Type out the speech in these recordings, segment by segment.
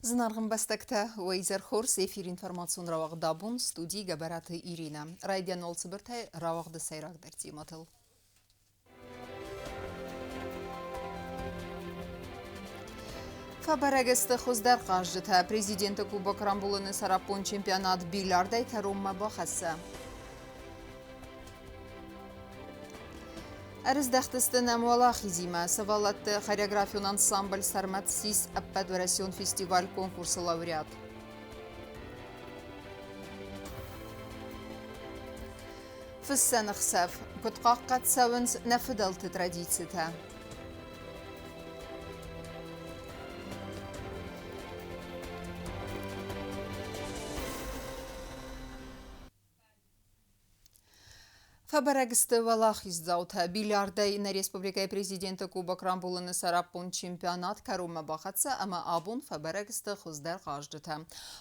Зынаргъ ӕмбӕстӕгтӕ, уӕ изӕр хорз! Эфир информацион рауагъд абон, студийы Гӕбӕраты Иринӕ. Райдиан уал цыбыртӕй рауагъды сӕйрагдӕр темӕтыл. Фӕбӕрӕг сты хуыздӕр хъазджытӕ. Президенты Кубок рамбулыны сӕраппонд чемпионат бильярдӕй кӕронмӕ бахӕццӕ. Ӕрыздӕхтысты нӕм уӕлахизимӕ. Сывӕллӕтты хореографион ансамбль «Сӕрмӕт» ссис ӕппӕтуӕрӕсеон фестиваль-конкурсы лауреат. Фыссӕн ӕхсӕв. Куыд хъахъхъӕд цӕуынц нӕ фыдӕлты традицитӕ? Фӕбӕрӕг сты уӕлахиздзаутӕ. Бильярдӕй нӕ республикӕйы президенты Кубок рамбулыны сӕраппонд чемпионат кӕронмӕ бахӕццӕ ӕмӕ абон фӕбӕрӕг сты хуыздӕр хъазджытӕ.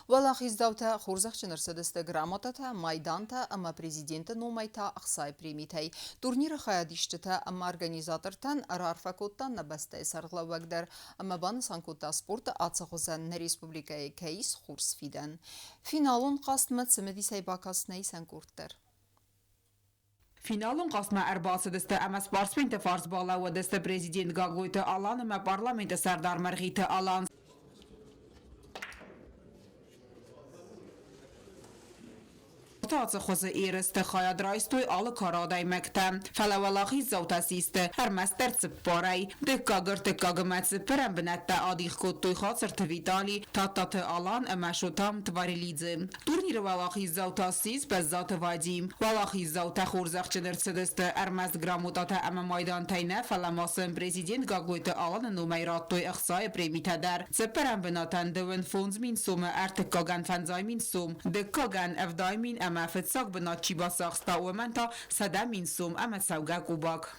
Уӕлахиздзаутӕ хорзӕхджын ӕрцыдысты грамотатӕ, майдантӕ ӕмӕ президенты номӕй та ӕхцайы премитӕй. Турниры хайадисджытӕ ӕмӕ организатортӕн раарфӕ кодта нӕ бӕстӕйы сӕргълӕууӕг дӕр ӕмӕ банысан кодта, спорты ацӕгъуызӕн нӕ республикӕйы кӕй ис хорз фидӕн. Финалон хъазтмӕ цымыдисӕй бакаст нӕ исӕн къорд дӕр. Финалон хъазтмӕ ӕрбацыдысты ӕмӕ спортсменты фарс балӕууыдысты президент Гаглойты Алан ӕмӕ парламенты сӕрдар Мӕргъиты Алан. Ацы хуызы ерысты хайад райстой алы кары адӕймӕгтӕ, фӕлӕ уӕлахиздзаутӕ систы ӕрмӕстдӕр цыппарӕй. Дыккаг, ӕртыккаг ӕмӕ цыппӕрӕм бынӕттӕ адих кодтой Хацырты Витали, Тадтаты Алан ӕмӕ Шотам Тварелидзе. Турниры уӕлахиздзау та ссис Бӕззаты Вадим. Уӕлахиздзаутӕ хорзӕхджын ӕрцыдысты ӕрмӕст грамотатӕ ӕмӕ майдантӕй нӕ, фӕлӕ ма сын президент Гаглойты Аланы номӕй радтой ӕхцайы премитӕ дӕр. Цыппӕрӕм бынатӕн 25 000 сомы, ӕртыккагӕн 50 000 сом, дыккагӕн 70 000 ӕмӕ фыццаг бынат чи бацахста, уымӕн та 100 000 сом ӕмӕ цӕугӕ къубак.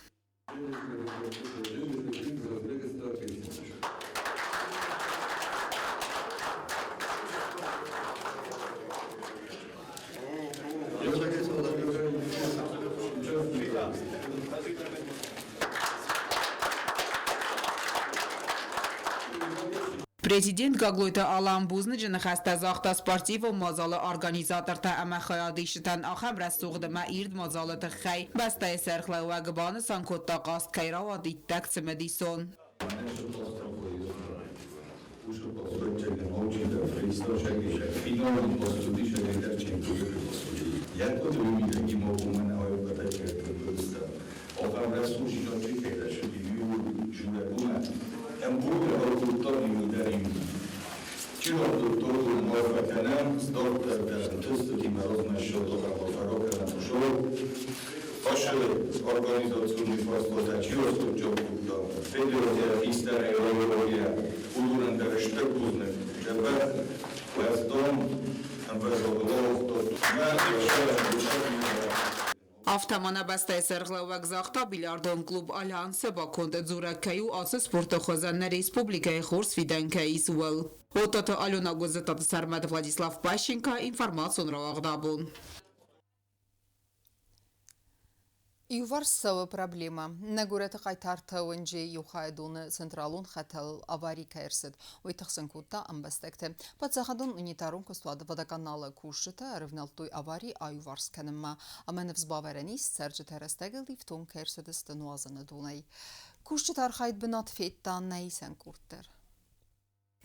Президент Гаглойты Алан бузныджы ныхӕстӕ загъта спортивон мадзалы организатортӕ ӕмӕ хайадисджытӕн ахӕм рӕсугъд ӕмӕ ирд мадзалы тыххӕй. Бӕстӕйы сӕргълӕууӕг банысан кодта, хъазт кӕй рауад иттӕг цымыдисон. Афтӕ ма нӕ бӕстӕйы сӕргълӕууӕг загъта, бильярдон клуб «Альянс»-ы баконд дзурӕг кӕй у ацы спорты хуызӕн нӕ республикӕйы хорз фидӕн кӕй ис, ууыл. Отаты Алена Гуыззытаты Сӕрмӕт, Владислав Пащенко, информацион рауагъд абон. Иуварс цӕуы проблемӕ. Нӕ горӕты хъайтартӕ уынджы иу хайадоны централон хӕтӕлыл авари кӕй ӕрцыд, уый тыхсын кодта ӕмбӕстӕгты. Паддзахадон унитарон куыстуаты водоканалы кусджытӕ ӕрывнӕлдтой авари аиуварс кӕнынмӕ ӕмӕ ныфс бавӕрӕн ис, цӕрджытӕ рӕстӕгыл ифтонг кӕй ӕрцыдысты нуазыны донӕй. Кусджыты архайд бынат федта нӕ исӕн къорд дӕр.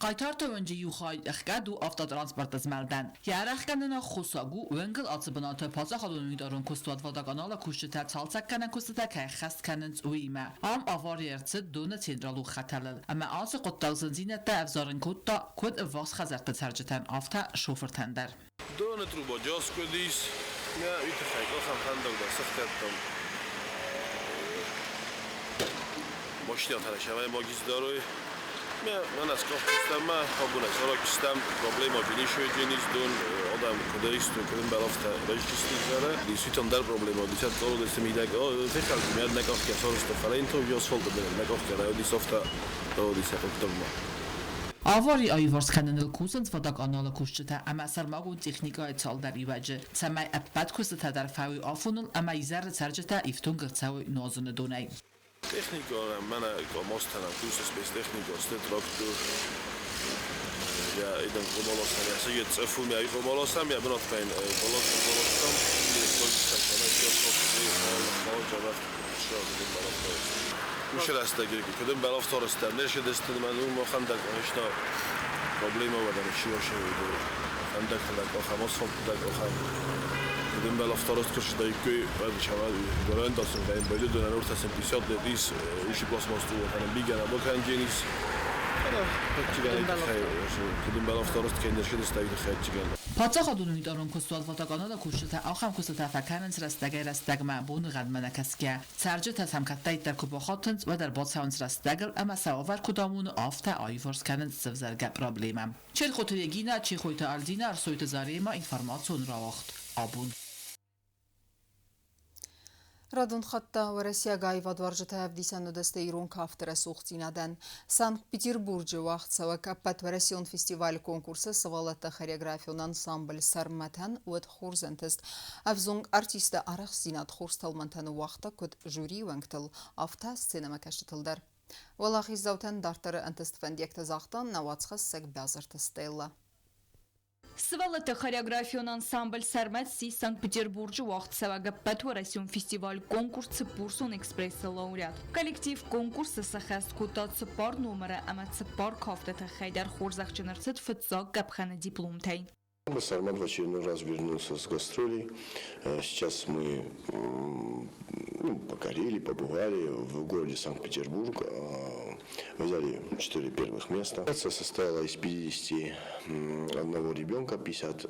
Хъайтарты уынджы иу хай ӕхгӕд у автотранспорты змӕлдӕн. Йӕ ӕрӕхгӕныны аххосаг у, уынгыл ацы бынаты паддзахадон унитарон куыстуат Водоканал-ы кусджытӕ цалцӕггӕнӕн куыстытӕ кӕй ӕххӕст кӕнынц, уыимӕ. Ам авари ӕрцыд доны централон хӕтӕлыл, ӕмӕ ацы хъуыддаг зындзинӕдтӕ ӕвзарын кодта куыд ӕввахс хӕдзӕртты цӕрджытӕн, афтӕ шофыртӕн дӕр. Доны труба аскъуыдис, нӕ уый тыххӕй къахӕн фӕндаг дӕр сӕхгӕдтам. Машинӕтӕ сӕмӕй магистралой. Мӕнӕ скъахтыстӕм, абонӕй саракистӕм, проблема Пенишойдженис дон, адӕм куыд истой, куыд ӕмбӕлӕфтӕ райсчистизӕры. Действительно дӕр проблема, десят колодец мидӕг, фехӕлди, мӕ нӕ къахгӕ сарӕзта, фӕлӕ ин то асфальт нӕ къахгӕ райодис, афтӕ райодис хъуыддагмӕ. Авари аиуварс кӕныныл кусынц водоканалы кусджытӕ ӕмӕ сӕрмагонд техникӕйы цалдӕр иуӕджы, цӕмӕй ӕппӕт куыстытӕ дӕр фӕуой афоныл ӕмӕ изӕры цӕрджытӕ ифтонг ӕрцӕуой нуазыны донӕй. Техника, мӕнӕ мостӕн кусы спецтехника, трактор. я идем ყომოლოსთან, ასე იგი წეფუმი აიყომოლოსამ, я ბნოტყენ ბოლოს Უშრასტა кеден балавторостан нешедестен ман ум хандак ошно проблема вадан шиоше хандак хандак охам осфом хандак охам кеден балавторост кошда икки бад чама горендосын да им белудон уртасын 50 летис уши пласмасту хана бигана боканженис Паддзахадон унитарон куыстуат Водоканал-ы кусджытӕ ахӕм куыстытӕ фӕкӕнынц рӕстӕгӕй-рӕстӕгмӕ, боныгъӕдмӕ нӕ кӕсгӕ. Цӕрджытӕ сӕм кӕддӕриддӕр куы бахатынц, уӕд ӕрбацӕуынц рӕстӕгыл ӕмӕ сӕ уавӕр куыд амоны, афтӕ аиуварс кӕнынц сӕвзӕргӕ проблемӕ. Челхъоты Регинӕ, Чехойты Альзинӕ, Ӕрсойты Заремӕ, информацион рауагъд Абон. Радон хатт та уӕрӕсейаг аивадуарзджытӕ ӕвдисӕн уыдысты ирон кафты рӕсугъддзинадӕн. Санкт-Петербурджы уагъдцӕуӕг ӕппӕтуӕрӕсеон фестиваль-конкурсы сывӕллӕтты хореографион ансамбль «Сӕрмӕтӕн» уыд хорз ӕнтыст. Ӕвзонг артистты арӕхстдзинад хорз тӕлмӕнтӕ ныууагъта куыд жюрийы уӕнгтыл, афтӕ сценӕмӕкӕсджытыл дӕр. Уӕлахиздзаутӕн дарддӕры ӕнтыст фӕндиӕгтӕ загъта нӕ уацхӕссӕг Бязырты Стеллӕ. Сывӕллӕтты хореографион ансамбль «Сӕрмӕт» ссис Санкт-Петербурджы уагъдцӕуӕг ӕппӕтуӕрӕсеон фестиваль-конкурс «Цыппурсон экспресс-ы» лауреат. Коллектив конкурсы сӕххӕст кодта цыппар номыры ӕмӕ цыппар кафты тыххӕй дӕр хорзӕхджын ӕрцыд фыццаг къӕпхӕны дипломтӕй. Сармат в очередной раз вернулся с гастролей. Сейчас мы, ну, покорили, побывали в городе Санкт-Петербург, взяли 4 первых места. Делегация состояла из 51 ребенка, 50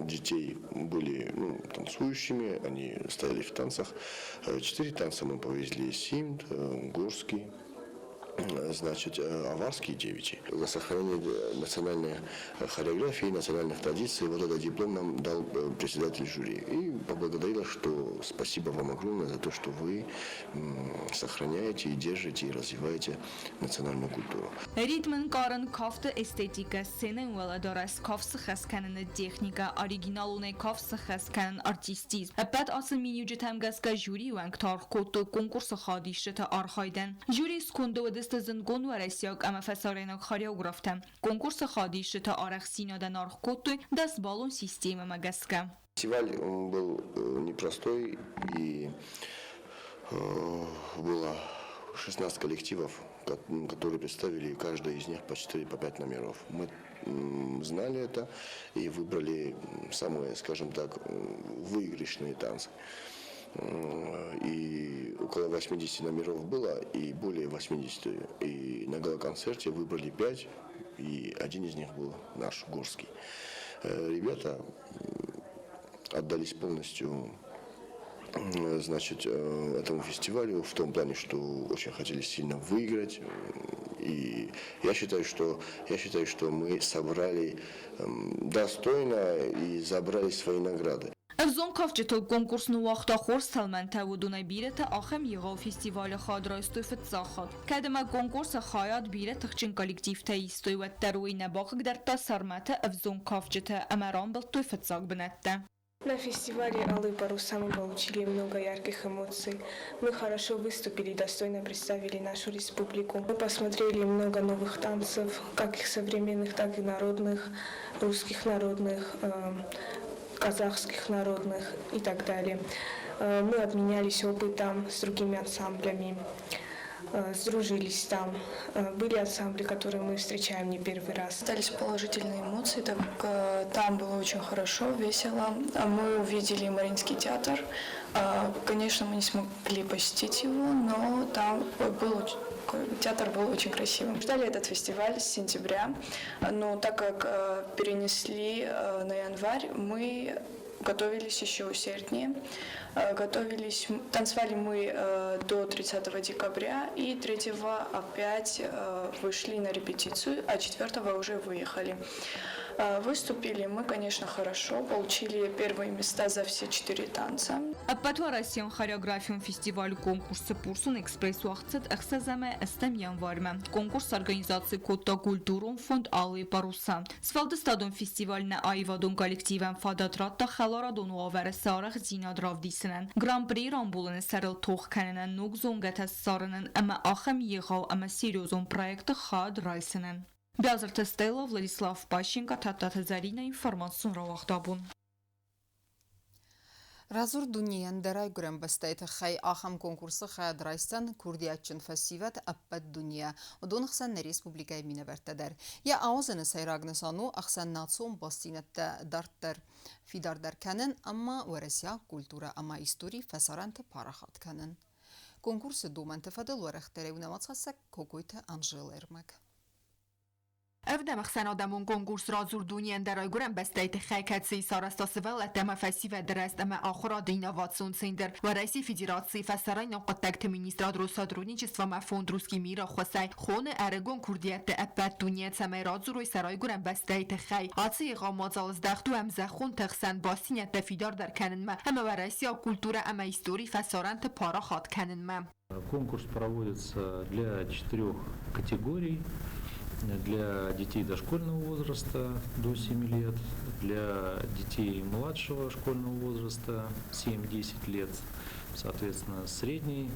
детей были, ну, танцующими, они стояли в танцах. 4 танца мы повезли: симд, горский, значит, аварский, девичий. За сохранение национальной хореографии, национальных традиций вот этот диплом нам дал председатель жюри. И поблагодарила, что спасибо вам огромное за то, что вы сохраняете и держите и развиваете национальную культуру. Ритм ӕнкъарын, кафты эстетикӕ, сценӕйы уӕлӕдарӕс, кафт сыххӕст кӕныны техникӕ, оригиналонӕй кафт сыххӕст кӕнын, артистизм. Ӕппӕт ацы миниуджытӕм гӕсгӕ жюрийы уӕнгтӕ аргъ кодтой конкурсы хайадисджыты архайдӕн. Жюрийы сконды уыдысты зындгонд уӕрӕсейаг ӕмӕ фӕсарӕйнаг хореографтӕ. Конкурсы хайадисджыты арӕхстдзинадӕн аргъ кодтой дӕсбаллон системӕмӕ гӕсгӕ. Фестиваль был непростой, и было 16 коллективов, которые представили каждый из них по 4, по 5 номеров. Мы знали это и выбрали самые, скажем так, выигрышные танцы. И около 80 номеров было, и более 80. И на гала-концерте выбрали 5, и один из них был наш, горский. Ребята отдались полностью, значит, этому фестивалю в том плане, что очень хотели сильно выиграть. И я считаю, что мы собрали достойно и забрали свои награды. Ӕвзонг кафджытыл конкурс ныууагъта хорз тӕлмӕнтӕ, уыдонӕй бирӕтӕ ахӕм егъау фестивалы хайад райстой фыццаг хатт. Кӕд ӕмӕ конкурсы хайад бирӕ тыхджын коллективтӕ истой, уӕддӕр уый нӕ бахъыгдардта Сӕрмӕты ӕвзонг кафджыты ӕмӕ рамбылдтой фыццаг бынӕттӕ. На фестивале «Алые паруса» мы получили много ярких эмоций. Мы хорошо выступили, достойно представили нашу республику. Мы посмотрели много новых танцев, как их современных, так и народных, русских народных, казахских народных и так далее. Мы обменялись опытом с другими ансамблями, сдружились там. Были ансамбли, которые мы встречаем не первый раз. Остались положительные эмоции, так как там было очень хорошо, весело. А мы увидели Мариинский театр. Конечно, мы не смогли посетить его, но там театр был очень красивым. Ждали этот фестиваль с сентября, но так как перенесли на январь, мы готовились еще усерднее. Готовились, танцевали мы до 30 декабря и 3 опять вышли на репетицию, а 4 уже выехали. Выступили мы, конечно, хорошо, получили первые места за все четыре танца. Ӕппӕтуӕрӕсеон хореографион фестиваль-конкурс «Цыппурсон экспресс» уагъд цыд 6 ӕмӕ 8 январмӕ. Конкурс организаци кодта культурон фонд «Алые паруса». Сфӕлдыстадон фестиваль нӕ аивадон коллективӕн фадат радта хӕларадон уавӕры сӕ арӕхстдзинад равдисынӕн, гран-при рамбулыны сӕрыл тох кӕнынӕн, ног зонгӕтӕ ссарынӕн ӕмӕ ахӕм егъау ӕмӕ серьезон проекты хайад райсынӕн. Биазырты Стелла, Владислав Пащенко, Тадтаты Зӕринӕ, информацион рауагъд абон. Радзур дунейӕн дӕ райгуырӕн бӕстӕйы тыххӕй ахӕм конкурсы хайад райсдзӕн курдиатджын фӕсивӕд ӕппӕт дунейӕ, уыдоны хсӕн нӕ республикӕйы минӕвӕрттӕ дӕр. Йӕ ауадзыны сӕйраг нысан у ӕхсӕннацион бастдзинӕдтӕ дарддӕр фидардӕр кӕнын ӕмӕ уӕрӕсейаг культурӕ ӕмӕ истори фӕсарӕнты парахат кӕнын. Конкурсы домӕнты фӕдыл уӕрӕхдӕрӕй уынӕуацхӕссӕг Кокойты Анжелӕ ӕрмӕг. Ӕвдӕм ӕхсӕнадӕмон конкурс «Радзур дунейӕн дӕ райгуырӕн бӕстӕйы тыххӕй», кӕцыйы сарӕзта сывӕллӕттӕ ӕмӕ фӕсивӕды рӕзт ӕмӕ ахуырады инновацион центр Уӕрӕсейы Федерацийы фӕсарӕйнаг хъуыддӕгты министрад Россотрудничество ӕмӕ фонд «Русский мир» ӕххуысӕй, хоны ӕрыгон курдиӕтты ӕппӕт дунейӕ, цӕмӕй радзурой сӕ райгуырӕн бӕстӕйы тыххӕй. Ацы егъау мадзал здӕхт у ӕмзӕххонты хсӕн бастдзинӕдтӕ фидардӕр кӕнынмӕ ӕмӕ уӕрӕсейаг культурӕ ӕмӕ истори фӕсарӕнты парахат кӕнынмӕ. Конкурс проводится для четырех категорий. Для детей дошкольного возраста до 7 лет, для детей младшего школьного возраста 7-10 лет, соответственно, средний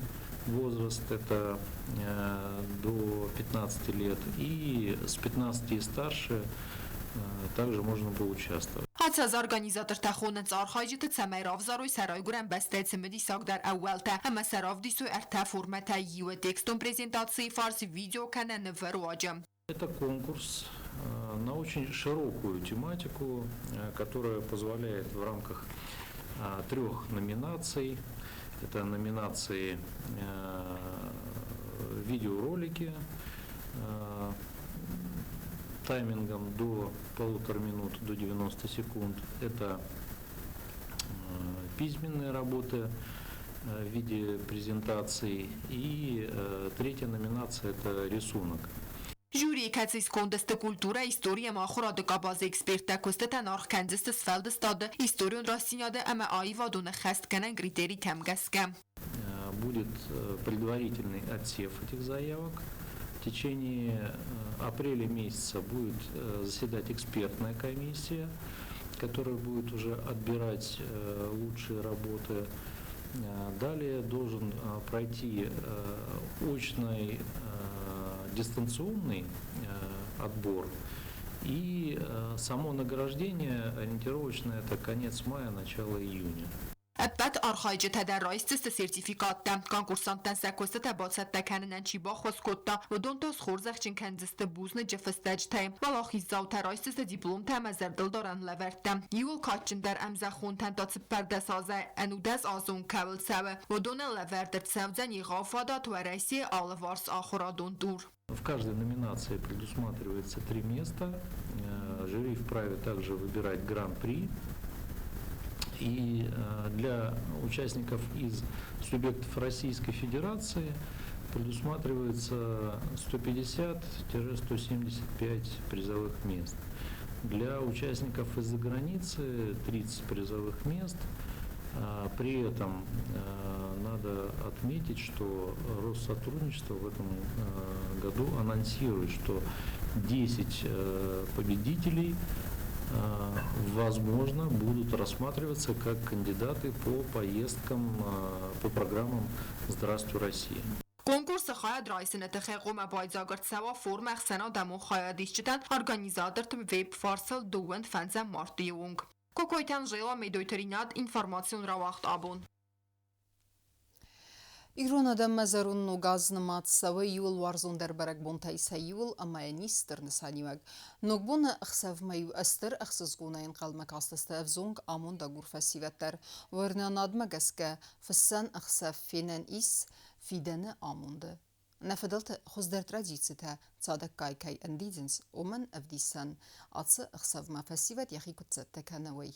возраст это до 15 лет и с 15 и старше также можно было участвовать. Ацы аз организатортӕ хонынц архайджыты, цӕмӕй равзарой сӕ райгуырӕн бӕстӕйы цымыдисагдӕр ӕууӕлтӕ ӕмӕ сӕ равдисой ӕртӕ формӕтӕй иуы: текстон презентацийы, фарс, видео кӕнӕ нывы руаджы. Это конкурс на очень широкую тематику, которая позволяет в рамках трех номинаций, это номинации видеоролики таймингом до 1,5 минут, до 90 секунд, это письменные работы в виде презентаций и третья номинация – это рисунок. Жюрийы, кӕцыйы сконды сты культурӕ, истори ӕмӕ ахуырады къабазы эксперттӕ, куыстытӕн аргъ кӕндзысты сфӕлдыстады, историон рӕстдзинады ӕмӕ аивадон ӕххӕстгӕнӕн критеритӕм гӕсгӕ. Будет предварительный отсев этих заявок. В течение апреля месяца будет заседать экспертная комиссия, которая будет уже отбирать лучшие работы. Далее должен пройти очный дистанционный отбор. И само награждение ориентировочно это конец мая, начало июня. Ӕппӕт архайджытӕ дӕр райсдзысты сертификаттӕ. Конкурсанттӕн сӕ куыстытӕ бацӕттӕ кӕнынӕн чи баххуыс кодта, уыдон та схорзӕхджын кӕндзысты бузныджы фыстӕджытӕй. Уӕлахиздзаутӕ райсдзысты дипломтӕ ӕмӕ зӕрдылдарӕн лӕвӕрттӕ. Иууыл кадджындӕр ӕмзӕххонтӕн та 14 азӕй 19 азы онг кӕуыл цӕуы, уыдонӕн лӕвӕрд ӕрцӕудзӕн егъау фадат Уӕрӕсейы алыварс ахуырадон тур. В каждой номинации предусматривается три места. Жюри вправе также выбирать гран-при. И для участников из субъектов Российской Федерации предусматривается 150-175 призовых мест. Для участников из-за границы 30 призовых мест. При этом надо отметить, что Россотрудничество в этом году анонсирует, что 10 победителей, возможно, будут рассматриваться как кандидаты по поездкам по программам «Здравствуй, Россия». Конкурсы хайад райсыны тыххӕй хъуамӕ байдзаг ӕрцӕуа формӕ ӕхсӕнадӕмон хайадисджытӕн организаторты веб-фарсыл 25 мартъийы онг. Кокойты Анжела, Медойты Ринат, информацион рауагъд абон. Ирон адӕммӕ зӕронд ног аз нымад цӕуы иууыл уарзондӕр бӕрӕгбонтӕй сӕ иуыл ӕмӕ йын ис стыр нысаниуӕг. Ногбоны ӕхсӕвмӕ-иу стыр ӕхсызгонӕй ӕнхъӕлмӕ кастысты ӕвзонг амондагур фӕсивӕд дӕр. Уырнынадмӕ гӕсгӕ фыссӕн ӕхсӕв фенӕн ис фидӕны амонды. Нӕ фыдӕлты хуыздӕр традицитӕ цадӕггай кӕй ӕндидзынц, уымӕн ӕвдисӕн ацы ӕхсӕвмӕ фӕсивӕд йӕхи куыд цӕттӕ кӕны, уый.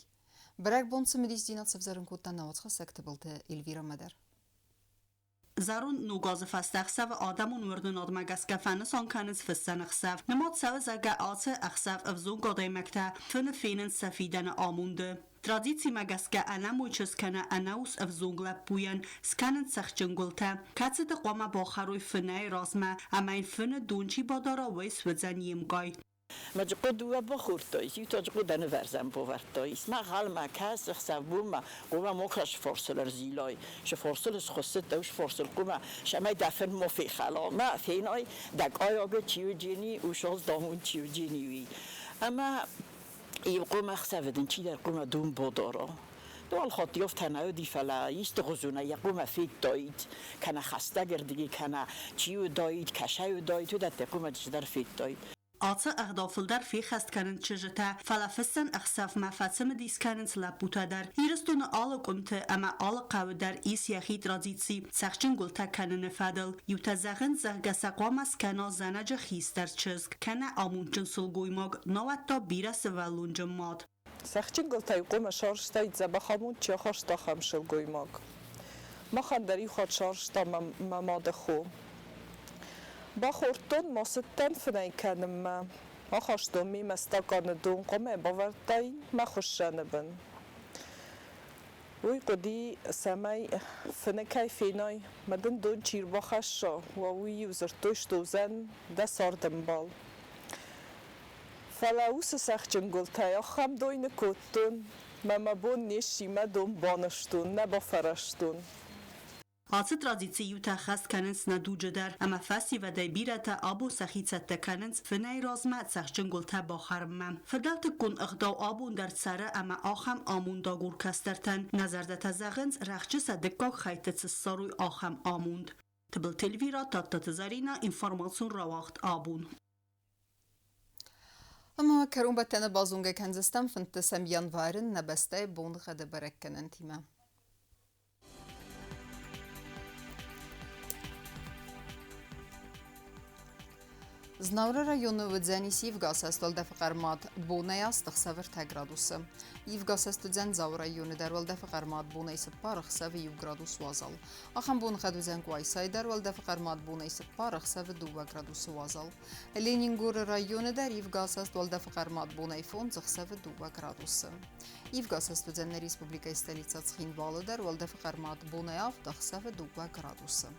Бӕрӕгбон цымыдисдзинад сӕвзӕрын кодта нӕ уацхӕссӕг Тыбылты Эльвирӕмӕ дӕр. Зӕронд Ног азы фӕстӕ ӕхсӕвы адӕмон уырнынадмӕ гӕсгӕ фӕнысан кӕнынц фыссӕн ӕхсӕв. Нымад цӕуы, зӕгъгӕ, ацы ӕхсӕв ӕвзонг адӕймӕгтӕ фыны фенынц сӕ фидӕны амонды. Традицимӕ гӕсгӕ ӕнӕмой чызг кӕнӕ ӕнӕус ӕвзонг лӕппуйӕн скӕнынц цӕхджын гуылтӕ, кӕцыты хъуамӕ бахӕрой фынӕйы размӕ ӕмӕ йын фыны дон чи бадара, уый суыдзӕн йе мкъай. Маджقо бахуртой, сютаджقо данверзам повартой. Исма غال كاس خسابوما قوما موكش فرصل رزيلاي شفرصل خصت دوش فرصل قوما شما دفن ما في خلا ما فيناي دك آياغ تشيو جيني وشوز دامون تشيو جيني وي اما يقوم خسافدن تشي در قوما دوم بودارا دو الخطيوف تناودي فلا يستغزونا يقوم في دايت كان خسته گردگی كان چیو دايت کشایو دايت و دت قوم در فيت دايت Ацы ӕгъдау фылдӕр феххӕст кӕнынц чызджытӕ, фӕлӕ фыссӕн ӕхсӕвмӕ фӕцымыдис кӕнынц лӕппутӕ дӕр. Ирыстоны алы къуымты ӕмӕ алы хъӕуы дӕр ис йӕхи традици цӕхджын гуылтӕ кӕныны фӕдыл. Иутӕ зӕгъынц, зӕгъгӕ сӕ хъуамӕ скӕна зӕнӕджы хистӕр чызг, кӕнӕ амондджын сылгоймаг, науӕд та бирӕсывӕллонджын мад. Цӕхджын гуылтӕй хъуамӕ сарӕзтаид дзӕбӕх амонд чи ахаста, ахӕм сылгоймаг. Махӕн дӕр иу хатт сарӕзта мӕ мады хо. Бахордтон, ма цыдтӕн фынӕй кӕнынмӕ. Ахастон мемӕ стаканы дон, хъуамӕ бавӕрдтаин мӕ хуыссӕны бын. Уый хъуыди, цӕмӕй фыны кӕй фенай, мӕ дын дон чи рбахӕсса, уӕ уый-иу дзырдтой, что уыдзӕн дӕ цардӕмбал. Фӕлӕ уыцы цӕхджын гуылтӕй ахӕм дойны кодтон, мӕ мӕ бон не сси, мӕ дон банызтон, нӕ бафӕрӕзтон. Ацы традици иутӕ хӕст кӕнынц нӕ дуджы дӕр, ӕмӕ фӕсивӕдӕй бирӕтӕ абон сӕхи цӕттӕ кӕнынц фынӕй размӕ цӕхджын гуылтӕ бахӕрынмӕ. Фыдӕлтыккон ӕгъдау абон дӕр цӕры ӕмӕ ахӕм амондагур кӕстӕртӕн нӕ зӕрдӕтӕ зӕгъынц, рӕхджы сӕ дыккаг хӕйтты цы ссарой, ахӕм амонд. Тыбылты Эльвира, Тадтаты Заринӕ, информацион рауагъд абон. Ӕмӕ кӕронбӕттӕны базонгӕ кӕндзыстӕм 15 январы нӕ бӕстӕйы боныгъӕды бӕрӕггӕнӕнтимӕ. Знауыры районы уыдзӕнис ивгӕсӕст уӕлдӕфы хъӕрмад бонӕй 8, ӕхсӕвы 3 градусы. Ивгӕсӕст уыдзӕн Дзауы районы дӕр уӕлдӕфы хъӕрмад бонӕй 4, ӕхсӕвы 1 градус уазал. Ахӕм боныгъӕд уыдзӕн Къуайсайы дӕр уӕлдӕфы хъӕрмад бонӕй 4, ӕхсӕвы 2 градусы уазал. Ленингоры районы дӕр ивгӕсӕст уӕлдӕфы хъӕрмад бонӕй 5, ӕхсӕвы 2 градусы. Ивгӕсӕст уыдзӕн нӕ республикӕйы столицӕ Цхинвалы дӕр уӕлдӕфы хъӕрмад бонӕй 7, ӕхсӕвы 2 градусы.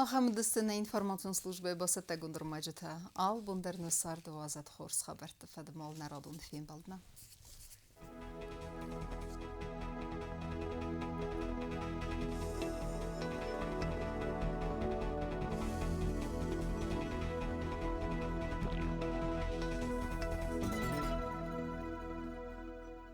Ахӕм уыдысты нӕ информацион службӕйы бацӕттӕгонд ӕрмӕджытӕ. Алыбон дӕр нӕ царды уадзӕд хорз хабӕртты фӕдыл нӕ радон фембӕлдмӕ.